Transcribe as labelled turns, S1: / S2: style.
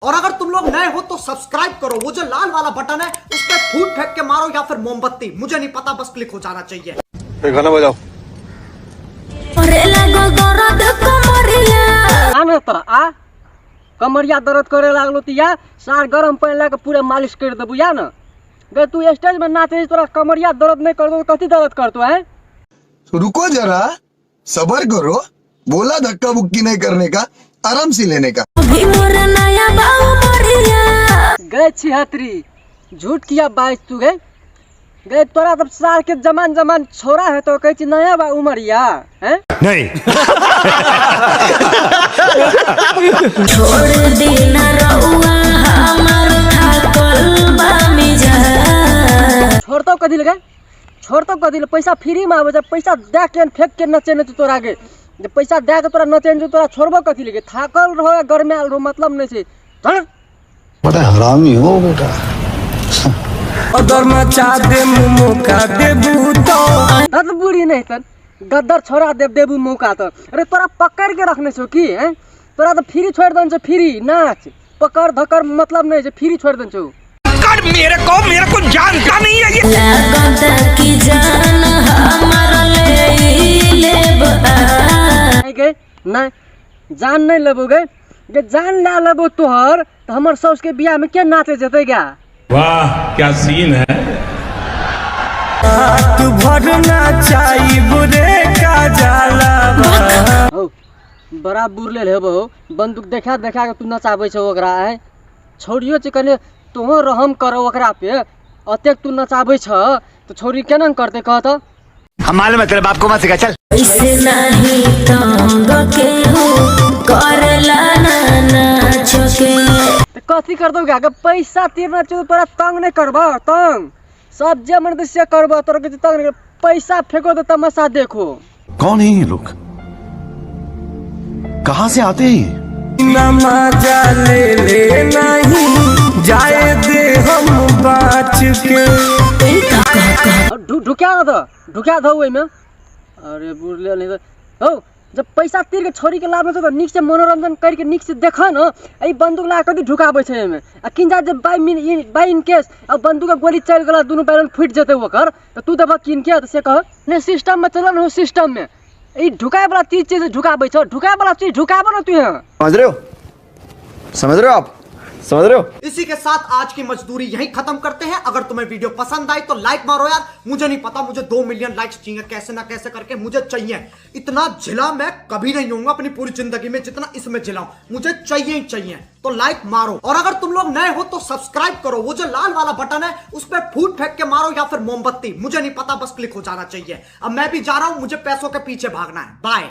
S1: और अगर तुम लोग नए हो तो सब्सक्राइब करो, वो जो लाल वाला बटन है उस पर फूट फेंक के मारो या फिर मोमबत्ती, मुझे नहीं पता, बस क्लिक हो जाना चाहिए।
S2: गाना बजाओ।
S3: करे लागो दर्द कमरिया।
S4: आ न त आ कमरिया दर्द करे लागलो त या सार गरम पानि लए के पूरा मालिश कर देबू या न। गे तू स्टेज में नाचे तोरा कमरिया दर्द नहीं करतो कथी दर्द करतो है?
S2: रुको जरा, सबर करो, बोला धक्का बुक्की नहीं करने का, आराम से लेने का।
S3: अभी मोर नया बाऊ मरिया।
S4: गए छिहत्तरी झूठ किया बाइस तू गए गए तोरा तब सार के जमान जमान छोरा है तो कहै छी नया बा उमरिया हैं?
S5: नहीं।
S3: छोड़ देना रउआ हमर थाकल बा मिजाज।
S4: छोड़तो कथी लगे? छोड़तो कथी लगे? पैसा फ्री में आबै छै, पैसा दए के फेंक के नचेने छौ तोरा के, जे पैसा दए के तोरा नचेने छौ तोरा छोड़बो कथी लगे? थाकल रहो या गरमायल रहो मतलब नहीं छै। धर।
S6: बड़ा हरामी हो बेटा।
S4: धत बुढ़ी नहीं तन गद्दर छोड़ा देव देबू मौका त। अरे तोरा पकड़ के रखने छौ की हैं? तोरा तो फ्री छोड़ देने छौ, फ्री नाच पकड़ धकड़ मतलब नहीं छै, फ्री छोड़ देने छौ।
S7: मेरे को जानता नहीं है ये।
S3: लागता कि जान हमर ले लेब आ।
S4: नहीं गे नहीं जान नहीं लेबो गे, गे जान ले लेबो तोहर तो हमर साउस के बियाह में के नाचे जेतै गा?
S8: वाह क्या सीन है।
S4: हौ बड़ा बुरले हेबो हौ, बंदूक देखा देखा के तू नचाबै छौ ओकरा आँय? छौड़ियो छै कने तोहो रहम करो ओकरा पे, अतेक तू नचाबै छ तो छौड़ी केना ने करतै कह त?
S5: हम मालूम है तेरे बाप को मत सिखा, चल।
S3: ऐसे नहीं तंग केहू करेला ना नाच के।
S4: त कथी करतौ गा? गे पैसा तीरना छौ तोरा तंग नहीं करबौ, तंग सब जे मन से करबौ तोरा के तंग नहीं करबौ। पैसा फेंको तो तमाशा देखो।
S6: कौन है ये लोग, कहाँ से आते हैं ये?
S4: ढुक्या न त ढुक्या धौ ओहिमे। अरे बुझले नहीं त हौ, जब पैसा तीर के छोरी के लाबै छौ त नीक से मनोरंजन करके नीक से देख न। एहि बंदूक ला कथी ढुकाबै छै एहिमे? आ किन जा जे बाई इन केस आ बंदूक के गोली चलि गेल दुनू बैरन फुटि जेतै ओकर त तू देबह कीन के? त से कह नहीं सिस्टम में चल न हो, सिस्टम में ई ढुकाए वाला चीज छै से ढुकाबै छौ, ढुकाए वाला चीज ढुकाबऽ न तू यहाँ।
S2: समझ रहे हो, समझ रहे हो आप, समझ रहे हो?
S1: इसी के साथ आज की मजदूरी यहीं खत्म करते हैं। अगर तुम्हें वीडियो पसंद आई तो लाइक मारो यार, मुझे नहीं पता मुझे 2 मिलियन लाइक्स चाहिए, कैसे ना कैसे करके मुझे चाहिए। इतना झिला मैं कभी नहीं होऊंगा अपनी पूरी जिंदगी में जितना इसमें झिलाऊं, मुझे चाहिए ही चाहिए, तो लाइक मारो। और अगर तुम लोग नए हो तो सब्सक्राइब करो, वो जो लाल वाला बटन है उस पर फूट फेंक के मारो या फिर मोमबत्ती, मुझे नहीं पता, बस क्लिक हो जाना चाहिए। अब मैं भी जा रहा हूं, मुझे पैसों के पीछे भागना है। बाय।